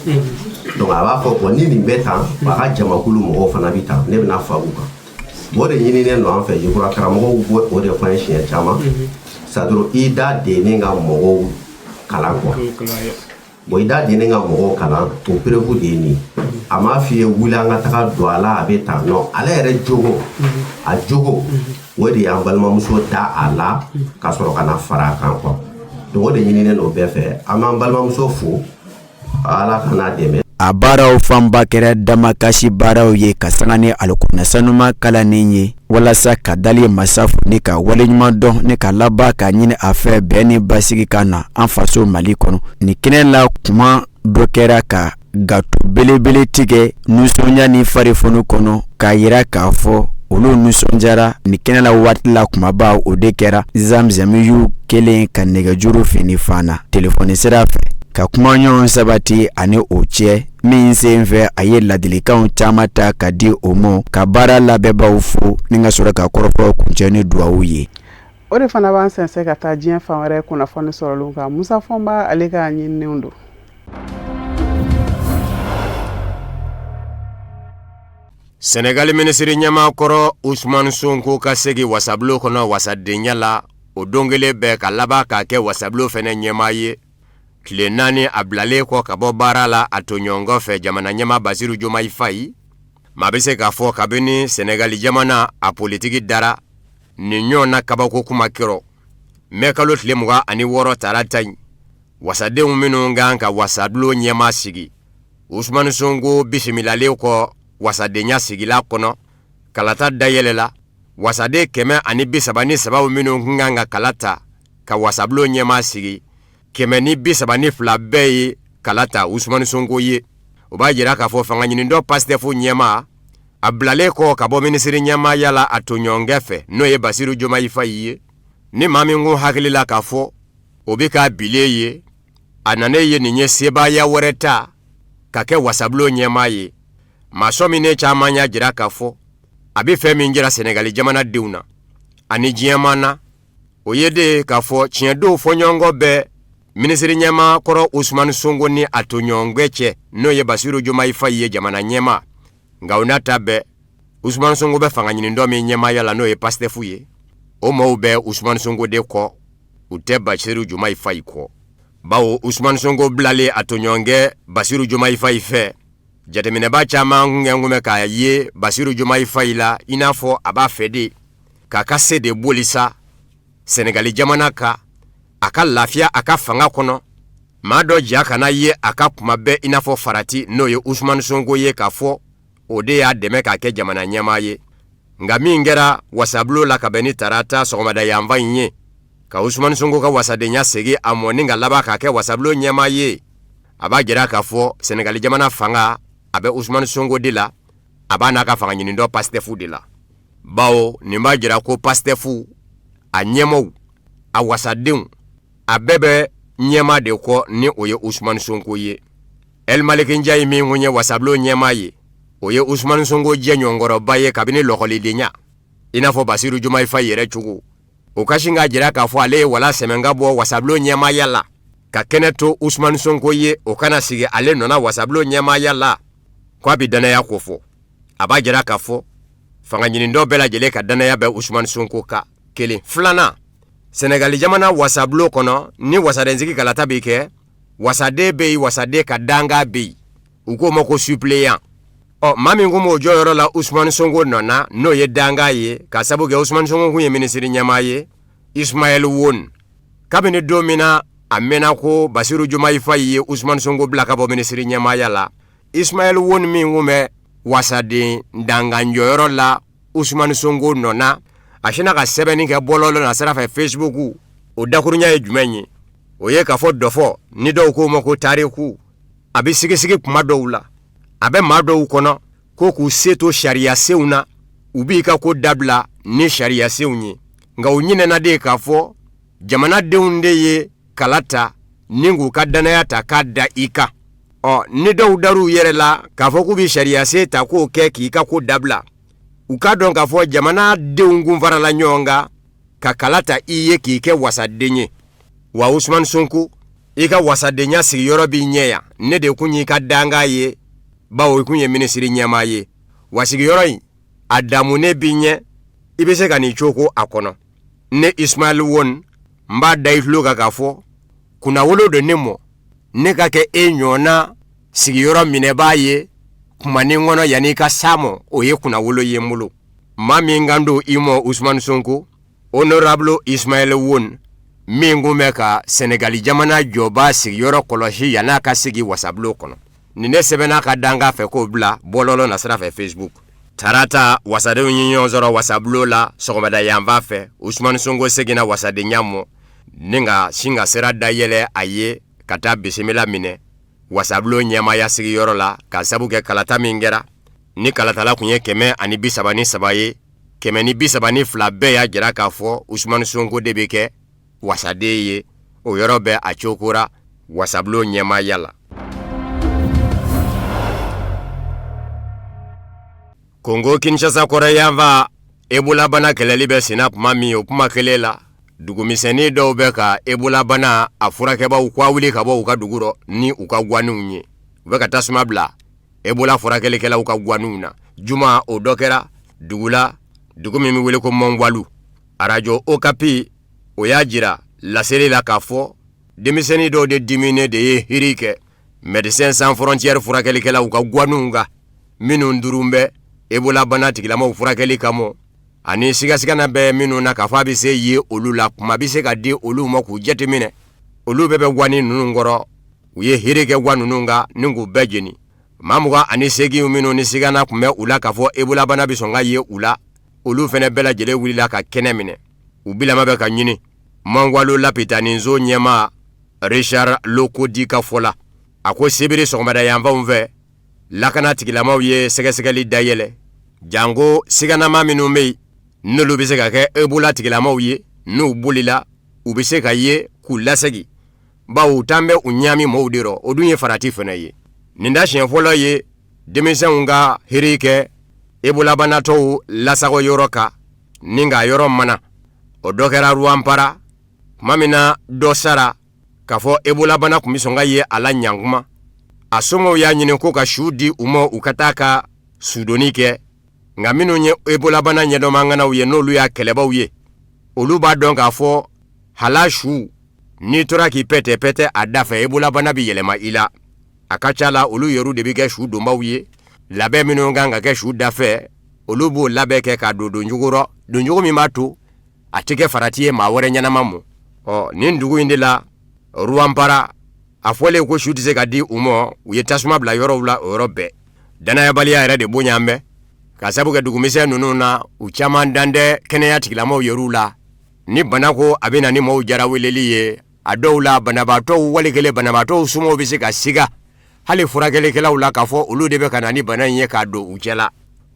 Donc a b'a fɔ, bon, ni nin bɛ tan, a ka jamakulu mɔgɔw fana bɛ tan, ne bɛna fara u kan. O de ɲininen don an fɛ. Je crois karamɔgɔw b'o o de fɔ an ye siɲɛ caman, c'est à dire i da dennen ka mɔgɔw kalan quoi. Bon, i da dennen ka mɔgɔw kalan, o preuve de ye nin ye. A m'a f'i ye wuli an ka taga don a la, a bɛ tan. Non, ale yɛrɛ jogo, a jogo, o de y'an balimamuso da a la ka sɔrɔ ka na fara a kan quoi. Donc o de ɲininen don bɛɛ fɛ. An b'an balimamuso fo, Ala ka n'a dɛmɛ. A baaraw fanba kɛra damakasi baaraw ye ka sanga ni alikuranɛ sanuma kalanni ye walasa ka dali masa fo ni ka waleɲuman dɔn ni ka laban ka ɲini a fɛ bɛn ni basigi ka na an faso Mali kɔnɔ. Nin kɛnɛ la, kuma dɔ kɛra ka gato belebele tigɛ nisɔndiya ni farifoni kɔnɔ, k'a yira k'a fɔ olu nisɔndiyara nin kɛnɛ la. Waati la kumaba o de kɛra Zamzamiyu kelen ka nɛgɛjuru fini fana telefɔni sira fɛ ka kuma ɲɔgɔn sabati ani o cɛ min sen fɛ, a ye ladilikanw caman ta ka di o ma, ka baara labɛnbaw fo ni ka sɔrɔ ka kɔrɔfɔw kuncɛ ni dugawu ye. O de fana b'an sɛnsɛn ka taa diɲɛ fan wɛrɛ kunnafoni sɔrɔlenw kan. Musa Fɔnba, ale ka ɲininiw don. Sɛnɛgali minisiri ɲɛmaa kɔrɔ Usumani Sonko ka segin wasabulon kɔnɔ wasadenya la o don kelen bɛɛ, ka laban k'a kɛ wasabulon fɛnɛ ɲɛmaa ye, tile 4 a bilalen kɔ ka bɔ baara la a tɔɲɔgɔn fɛ, jamana ɲɛmaa Basiru Jomayi Fayi. Maa bɛ se k'a fɔ kabini Sɛnɛgali jamana a politiki dara nin ɲɔgɔn na kabako kuma kɛra mɛ kalo tile 26 tarata in, wasadenw minnu kan ka wasabulon ɲɛmaa sigi, Usumani Sonko bisimilalen kɔ wasadenya sigila kɔnɔ, kalata dayɛlɛla. Wasaden 133 minnu tun kan ka kala ta ka wasabulon ɲɛmaa sigi, 132 bɛɛ ye kala ta Usumani Sonko ye. O b'a jira k'a fɔ fanga ɲinitɔn Pastef ɲɛmaa, a bilalen kɔ ka bɔ minisiri ɲɛmaaya la a tɔɲɔgɔnkɛ fɛ, n'o ye Basiru Jomayi Fayi ye, ni maa min kun hakili la k'a fɔ o bɛ k'a bilen ye, a nanen ye nin ye sebaaya wɛrɛ ta ka kɛ wasabulon ɲɛmaa ye. Maa sɔminen caman y'a jira k'a fɔ a bɛ fɛn min jira Sɛnɛgali jamanadenw na ani diɲɛmaa na, o ye de k'a fɔ tiɲɛ don fɔɲɔgɔnkɔ bɛ minisiri ɲɛmaa kɔrɔ Usumani Sonko ni a tɔɲɔgɔnkɛ cɛ, n'o ye Basiru Jomayi Fayi ye, jamana ɲɛmaa. Nka o n'a ta bɛɛ, Usumani Sonko bɛ fanga ɲinitɔn min ɲɛmaaya la, n'o ye Pastef ye, o maaw bɛ Usumani Sonko de kɔ, u tɛ Basiru Jomayi Fayi kɔ, bawo Usumani Sonko bilalen a tɔɲɔgɔnkɛ Basiru Jomayi Fayi fɛ, jateminɛba caman kun kɛn kun bɛ k'a ye Basiru Jomayi Fayi la i n'a fɔ a b'a fɛ de k'a ka se de boli sa Sɛnɛgali jamana kan, a ka lafiya a ka fanga kɔnɔ. Maa dɔ ja kana ye a ka kuma bɛɛ i n'a fɔ farati, n'o ye Usumani Sonko ye, k'a fɔ o de y'a dɛmɛ k'a kɛ jamana ɲɛmaa ye. Nka min kɛra wasabulon la ka bɛn ni tarata sɔgɔmada yanfan in ye, ka Usumani Sonko ka wasadenya segin a mɔ ni ka laban k'a kɛ wasabulon ɲɛmaa ye, a b'a jira k'a fɔ Sɛnɛgali jamana fanga a bɛ Usumani Sonko de la, a b'a n'a ka fanga ɲinitɔn Pastef de la, bawo nin b'a jira ko Pastef a ɲɛmaaw, a wasadenw, a bɛɛ bɛ ɲɛmaa de kɔ, ni o ye Usumani Sonko ye. El Malick Ndiaye min kun ye wasabulon ɲɛmaa ye, o ye Usumani Sonko jɛɲɔgɔnkɔrɔba ye kabini lɔkɔlidenya, i n'a fɔ Basiru Jomayi Fayi yɛrɛ cogo. O ka sin k'a jira k'a fɔ ale ye wala sɛmɛ ka bɔ wasabulon ɲɛmaaya la ka kɛnɛ to Usumani Sonko ye, o kana sigi ale nɔna wasabulon ɲɛmaaya la, ko a bɛ dannaya kofɔ. A b'a jira k'a fɔ fanga ɲinitɔn bɛɛ lajɛlen ka dannaya bɛ Usumani Sonko kan. Kelen filanan, Sɛnɛgali jamana wasabulon kɔnɔ, ni wasadensigi kalata bɛ kɛ, wasaden bɛ yen, wasaden ka dankan bɛ yen, u k'o ma ko suppléant. Ɔ, maa min kun b'o jɔyɔrɔ la Usumani Sonko nɔ na, n'o ye dankan ye, ka sabu kɛ Usumani Sonko kun ye minisiri ɲɛmaa ye, Ismaël Wone, kabini don min na a mɛnna ko Basiru Jomayi Fayi ye Usumani Sonko bila ka bɔ minisiri ɲɛmaaya la, Ismaël Wone min kun bɛ wasaden dankan jɔyɔrɔ la Usumani Sonko nɔ na, a sinna ka sɛbɛnni kɛ bɔlɔlɔ na sira fɛ, Facebook. O dakurunya ye jumɛn ye? O ye k'a fɔ dɔfɔ, ni dɔw k'o ma ko tariku, a bɛ sigisigi kuma dɔw la, a bɛ maa dɔw kɔnɔ ko k'u se to sariyasenw na, u b'i ka ko dabila ni sariyasenw ye. Nka u ɲinɛna de k'a fɔ jamanadenw de ye kala ta ni k'u ka dannaya ta k'a da i kan. Ɔ, ni dɔw dar'u yɛrɛ la k'a fɔ k'u bɛ sariyasen ta k'o kɛ k'i ka ko dabila, U k'a dɔn k'a fɔ jamana denw kun farala ɲɔgɔn kan ka kala ta i ye k'i kɛ wasaden ye. Wa Usumani Sonko, i ka wasadenya sigiyɔrɔ b'i ɲɛ yan. Ne de kun y'i ka dankan ye, bawo i kun ye minisiri ɲɛmaa ye. Wa sigiyɔrɔ in, a damunen b'i ɲɛ, i bɛ se ka n'i coko a kɔnɔ. Ne Ismaël Wone, n b'a da i tulo kan k'a fɔ kunnawolo don ne mɔ ne ka kɛ e ɲɔgɔnna sigiyɔrɔ minɛbaa ye kumanin kɔnɔ yanni i ka s'a mɔ, o ye kunnawolo ye n bolo. Maa min kan don i mɔ Usumani Sonko, honorable Ismaël Wone, min kun bɛ ka Senegali jamana jɔba sigiyɔrɔ kɔlɔsi yann'a ka sigi wasabulon kɔnɔ. Nin ne sɛbɛnna ka dankan fɛ k'o bila bɔlɔlɔ nasira fɛ Facebook. Tarata wasadenw ye ɲɔgɔn sɔrɔ wasabulon la sɔgɔmada yanfan fɛ. Usumani Sonko seginna wasadenya mɔ ni ka sin ka sira dayɛlɛ a ye ka taa bisimila minɛ wasabulon ɲɛmaaya sigiyɔrɔ la, ka sabu kɛ kalata min kɛra ni kalatala kun ye 133 ye, 132 bɛɛ y'a jira k'a fɔ Usumani Sonko de bɛ kɛ wasaden ye. O yɔrɔ bɛɛ a cokora wasabulon ɲɛmaaya la. Kongo Kinshasa kɔrɔyanfan Ebola bana kɛlɛli bɛ senna tuma min, o kuma kelen la dugumisɛnnin dɔw bɛ ka Ebola bana a furakɛbaw k'a wuli ka bɔ u ka dugu rɔ ni u ka gwaniw ye. U bɛ ka tasuma bila Ebola furakɛlikɛlaw ka gwaniw na. Juma o dɔ kɛra dugu la, dugu min bɛ wele ko Mɔngwalu. Arajo Okapi o y'a jira laseli la k'a fɔ denmisɛnnin dɔw de diminen de ye hiri kɛ Médecins Sans Frontières furakɛlikɛlaw ka gwaniw kan, minnu durun bɛ Ebola bana tigilamaw furakɛli kama, ani sigasigana bɛ minnu na k'a fɔ a bɛ se ye olu la, kuma bɛ se ka di olu ma k'u jateminɛ. Olu bɛɛ bɛ gwani ninnu kɔrɔ. U ye hiri kɛ gwa ninnu kan ni k'u bɛɛ jeni. Maa 28 minnu ni sigana tun bɛ u la k'a fɔ Ebola bana bɛ sɔn ka ye u la, olu fana bɛɛ lajɛlen wulila ka kɛnɛ minɛ. U bilama bɛ ka ɲini. Mɔngwalu lapitaninso ɲɛmaa Richard Lokodi ka fɔ la, a ko sibiri sɔgɔmada yanfanw fɛ, lakana tigilamaw ye sɛgɛsɛgɛli dayɛlɛ, janko siganama minnu bɛ yen n'olu bɛ se ka kɛ Ebola tigilamaw ye, n'u bolila u bɛ se ka ye k'u lasegin, bawo u taan bɛ u ɲaami mɔgɔw de rɔ, o dun ye farati fana ye. Nin da siɲɛ fɔlɔ ye denmisɛnw ka hiri kɛ Ebolabanatɔw lasago yɔrɔ kan ni k'a yɔrɔ mana. O dɔ kɛra Ruwanpara tuma min na dɔ sara k'a fɔ Ebolabana tun bɛ sɔn ka ye a la ɲankuma. A somɔgɔw y'a ɲini ko ka su di u ma u ka taa ka sudonni kɛ, nka minnu ye Ebolabana ɲɛdɔnmaŋanaw ye, n'olu y'a kɛlɛbaw ye, olu b'a dɔn k'a fɔ hala su n'i tora k'i pɛtɛ-pɛtɛ a da fɛ, Ebolabana bɛ yɛlɛma i la. A ka ca la olu yɛrɛw de bɛ kɛ su donbaw ye. Labɛn minnu kan ka kɛ su da fɛ, olu b'o labɛn kɛ k'a don doncogo rɔ, doncogo min b'a to a tɛ kɛ farati ye maa wɛrɛ ɲɛnama ma. Ɔ nin dugu in de la Ruwanpara, a fɔlen ko su tɛ se ka di u ma, u ye tasuma bila yɔrɔw la o yɔrɔ bɛɛ. Dannayabaliya yɛrɛ de bonya bɛ ka sabu kɛ dugumisɛn ninnu na, u caman dan tɛ kɛnɛya tigilamɔgɔw yɛrɛw la. Ni bana ko a bɛ na ni maaw jaraweleli ye, a dɔw la banabaatɔw wali kelen banabaatɔw somɔgɔw bɛ se ka siga hali furakɛlikɛlaw la k'a fɔ olu de bɛ ka na ni bana in ye k'a don u cɛla.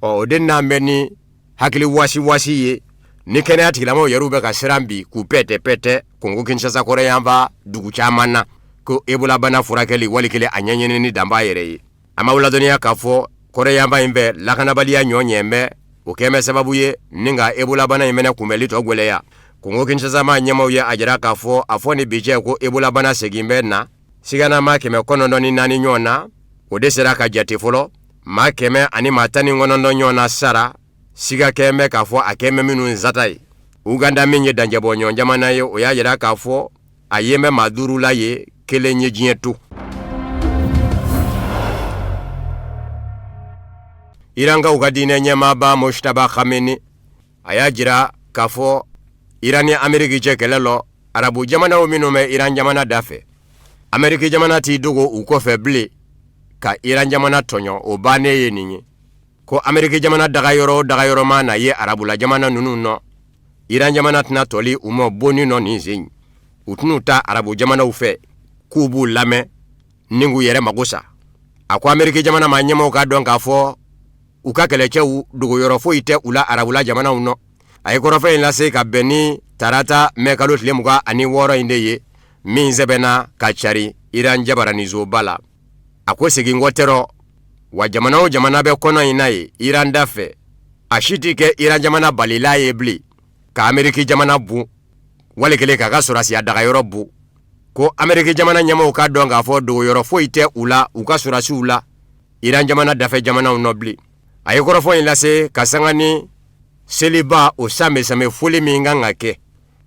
Ɔ o de n'an bɛ ni hakili wasiwasi ye ni kɛnɛya tigilamɔgɔw yɛrɛw bɛ ka siran bi k'u pɛtɛ-pɛtɛ Kongo Kinshasa kɔrɔyanfan dugu caman na ko Ebola bana furakɛli wali kelen a ɲɛɲinini dan b'a yɛrɛ ye. An b'aw ladɔnniya k'a fɔ kɔrɔyanfan in fɛ lakanabaliya ɲɔ ɲɛ bɛ o kɛn bɛ sababu ye ni ka Ebola bana in fɛnɛ kunbɛnli tɔ gwɛlɛya. Kongo Kinshasa maa ɲɛmaaw ye a jira k'a fɔ a fɔ ni bi cɛ ko Ebola bana segin bɛ na siganama 904 ɲɔgɔn na, o de sera ka jate fɔlɔ. Maa 119 ɲɔgɔn na sara, siga kɛn bɛ k'a fɔ a kɛn bɛ minnu sata ye. Uganda min ye dancɛbɔɲɔgɔn jamana ye, o y'a jira k'a fɔ a yen bɛ maa 5 la ye, kelen ye diɲɛ to. Irankaw ka diinɛ ɲɛmaaba Mojtaba Khamenei a y'a jira k'a fɔ Iran ni Ameriki cɛ kɛlɛ lɔ, arabu jamanaw minnu bɛ Iran jamana da fɛ, Ameriki jamana t'i dogo u kɔfɛ bilen ka Iran jamana tɔɲɔ, o bannen ye nin ye. Ko Ameriki jamana dagayɔrɔ o dagayɔrɔ mana na ye arabula jamana ninnu nɔ, Iran jamana tɛna tɔli u ma bonni nɔ nin sen in. U tɛn'u ta arabu jamanaw fɛ k'u b'u lamɛn ni k'u yɛrɛ mago sa. A ko Ameriki jamana maa ɲɛmaaw k'a dɔn k'a fɔ u ka kɛlɛcɛw dogoyɔrɔ foyi tɛ u la arabula jamanaw nɔ. A ye kɔrɔfɔ in lase ka bɛn ni tarata mɛkalo tile 26 in de ye, min sɛbɛnna ka cari Iran jabaranisoba la. A ko seginkɔ tɛ rɔ, wa jamana o jamana bɛ kɔnɔ in na ye Iran da fɛ, a si tɛ kɛ Iran jamana balila ye bilen ka Ameriki jamana bon wali kelen k'a ka sɔrɔdasiya dagayɔrɔ bon ko Ameriki jamana ɲɛmaaw k'a dɔn k'a fɔ dogoyɔrɔ foyi tɛ u la u ka sɔrɔdasiw la Iran jamana dafɛ jamanaw nɔ bilen. A ye kɔrɔfɔ in lase ka sanga ni seliba o sanbɛ-sanbɛ foli min kan ka kɛ.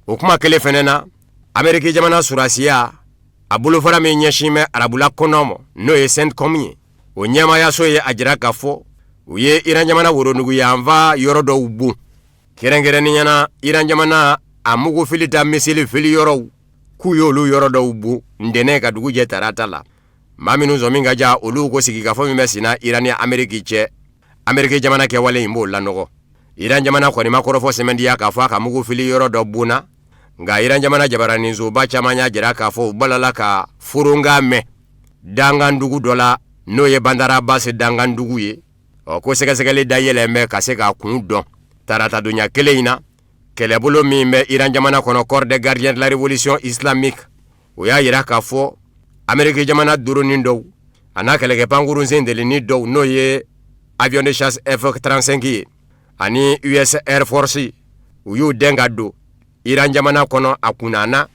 O kuma kelen fɛnɛ na, Ameriki jamana sɔrɔdasiya a bolofara min ɲɛsin bɛ arabula kɔnɔ ma n'o ye CENTCOM ye, o ɲɛmaayaso ye a jira k'a fɔ u ye Iran jamana woroduguyanfan yɔrɔ dɔw bon. Kɛrɛnkɛrɛnnenya na Iran jamana a mugu filita misili fili yɔrɔw k'u y'olu yɔrɔ dɔw bon ntɛnɛn ka dugu jɛ tarata la. Maa minnu sɔmi ka ja olu ko sigikafɔ min bɛ senna Iran ni Ameriki cɛ, Ameriki jamana kɛwale in b'o lanɔgɔ. Iran jamana kɔni ma kɔrɔfɔ sɛmɛntiya k'a fɔ a ka mugu fili yɔrɔ dɔ bonna, nka Iran jamana jabaraninsoba caman y'a jira k'a fɔ u balala ka foronkan mɛn dankandugu dɔ la n'o ye Bandar Abbas dankandugu ye. Ɔ ko sɛgɛsɛgɛli dayɛlɛn bɛ ka se k'a kun dɔn. Taratadonya kelen in na, kɛlɛbolo min bɛ Iran jamana kɔnɔ Corps des gardiens de la révolution islamique o y'a jira k'a fɔ Ameriki jamana doroni dɔw a n'a kɛlɛkɛ pankurun sendelini dɔw n'o ye avion de chasse F-35 ye ani US Air Force u y'u dɛn ka don Iran jamana kɔnɔ a kunna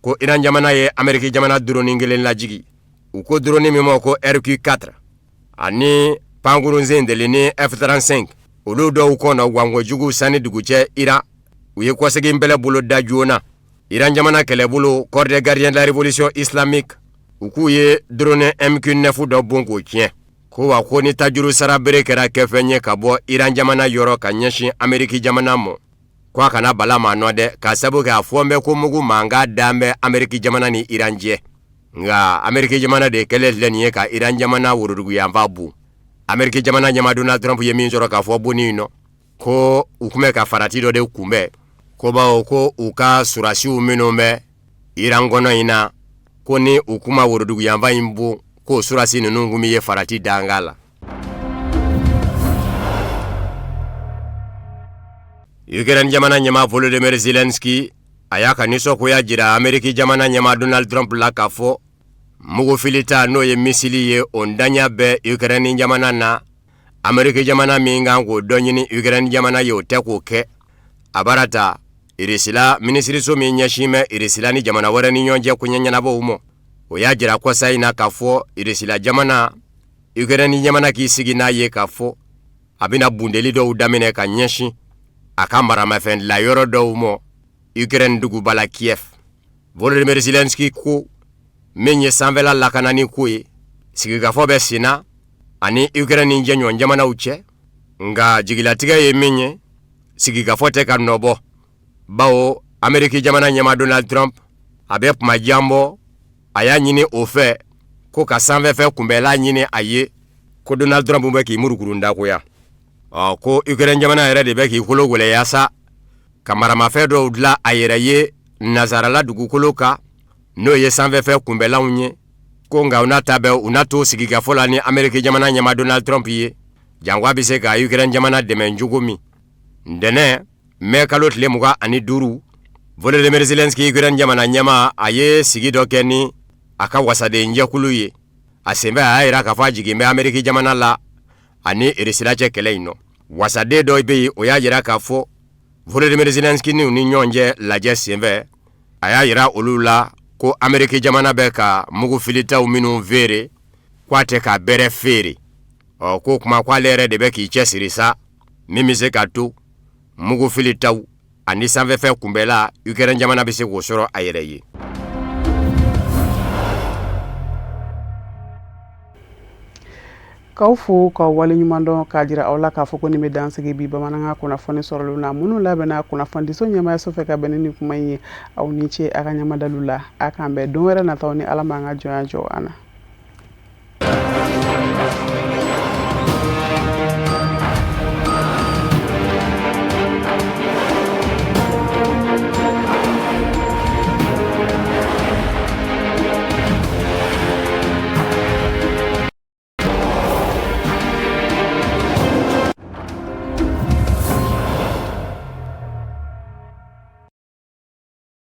ko Iran jamana ye Ameriki jamana doroni kelen lajigi u ko doroni min ma ko RQ-4 ani pankurun sendelini F-35 olu dɔw kɔnɔ gwankojugu sani dugu cɛ Iran u ye kɔsegin bɛlɛ bolo da joona Iran jamana kɛlɛbolo Corps des gardiens de la révolution islamique u k'u ye drone MQ-9 dɔ bon k'o tiɲɛ ko wa ko ni tajuru sara bere kɛra kɛfɛn ye ka bɔ Iran jamana yɔrɔ ka ɲɛsin Ameriki jamana ma ko a kana bala maa nɔ dɛ k'a sabu kɛ a fɔ bɛ ko mugu mankan dan bɛ Ameriki jamana ni Iran cɛ nka Ameriki jamana de kɛlen filɛ nin ye ka Iran jamana woroduguyanfan bon Ameriki jamana ɲɛmaa Donald Trump ye min sɔrɔ k'a fɔ bonni in nɔ ko u tun bɛ ka farati dɔ de kunbɛn ko bawo ko u ka sɔrɔdasiw minnu bɛ Iran kɔnɔ in na ko ni u kun ma woroduguyanfan in bon k'o sɔrɔdasi ninnu tun bɛ ye farati danga la. Ukraine jamana ɲɛmaa Volodymyr Zelensky a y'a ka nisɔngoya jira Ameriki jamana ɲɛmaa Donald Trump la k'a fɔ mugu filita n'o ye misili ye o ntanya bɛ Ukraine jamana na Ameriki jamana min kan k'o dɔ ɲini Ukraine jamana ye o tɛ k'o kɛ a baara ta Irisila minisiriso min ɲɛsin bɛ Irisila ni jamana wɛrɛ ni ɲɔgɔn cɛ koɲɛ ɲɛnabɔw ma o y'a jira kɔsa in na k'a fɔ Irisila jamana Ukraine jamana k'i sigi n'a ye k'a fɔ a bɛna bundeli dɔw daminɛ ka ɲɛsin a ka maramafɛn dilan yɔrɔ dɔw ma Ukraine duguba la Kiev Volodymyr Zelensky ko min ye sanfɛla lakanani ko ye sigikafɔ bɛ senna ani Ukraine ni jɛɲɔgɔn jamanaw cɛ nka jigilatigɛ ye min ye sigikafɔ tɛ ka nɔ bɔ bawo Ameriki jamana ɲɛmaa Donald Trump a bɛ kuma jan bɔ a y'a ɲini o fɛ ko ka sanfɛfɛn kunbɛnla ɲini a ye ko Donald Trump bɛ k'i murukuru dagoya ɔ ko Ukraine jamana yɛrɛ de bɛ k'i kolo gɛlɛya sa ka maramafɛn dɔw dilan a yɛrɛ ye nazarala dugukolo kan n'o ye sanfɛfɛn kunbɛnlanw ye ko nka u n'a ta bɛɛ u n'a to sigikafɔ la ni Ameriki jamana ɲɛmaa Donald Trump ye janko a bɛ se ka Ukraine jamana dɛmɛ cogo min ntɛnɛn mɛ kalo tile 25 Volodymyr Zelensky Ukraine jamana ɲɛmaa a ye sigi dɔ kɛ ni a ka wasadenjɛkulu ye a senfɛ a y'a jira k'a fɔ a jigin bɛ Ameriki jamana la ani Irisila cɛ kɛlɛ in nɔ wasaden dɔ bɛ yen o y'a jira k'a fɔ Volodymyr Zelensky n'u ni ɲɔgɔn cɛ lajɛ senfɛ a y'a jira olu la ko Ameriki jamana bɛ ka mugu filitaw minnu feere ko a tɛ ka bɛrɛ feere ɔ k'o kuma ko ale yɛrɛ de bɛ k'i cɛsiri sa min bɛ se ka to mugu filitaw ani sanfɛfɛn kunbɛla Ukraine jamana bɛ se k'o sɔrɔ a yɛrɛ ye. K'aw fo k'aw waleɲuman dɔn k'a jira aw la k'a fɔ ko nin bɛ dan sigi bi bamanankan kunnafoni sɔrɔlenw na minnu labɛnna kunnafonidiso ɲɛmaayaso fɛ ka bɛn ni nin kuma in ye aw ni ce a ka ɲɛmadalu la a k'an bɛn don wɛrɛ nataw ni Ala m'an ka jɔnya jɔ an na.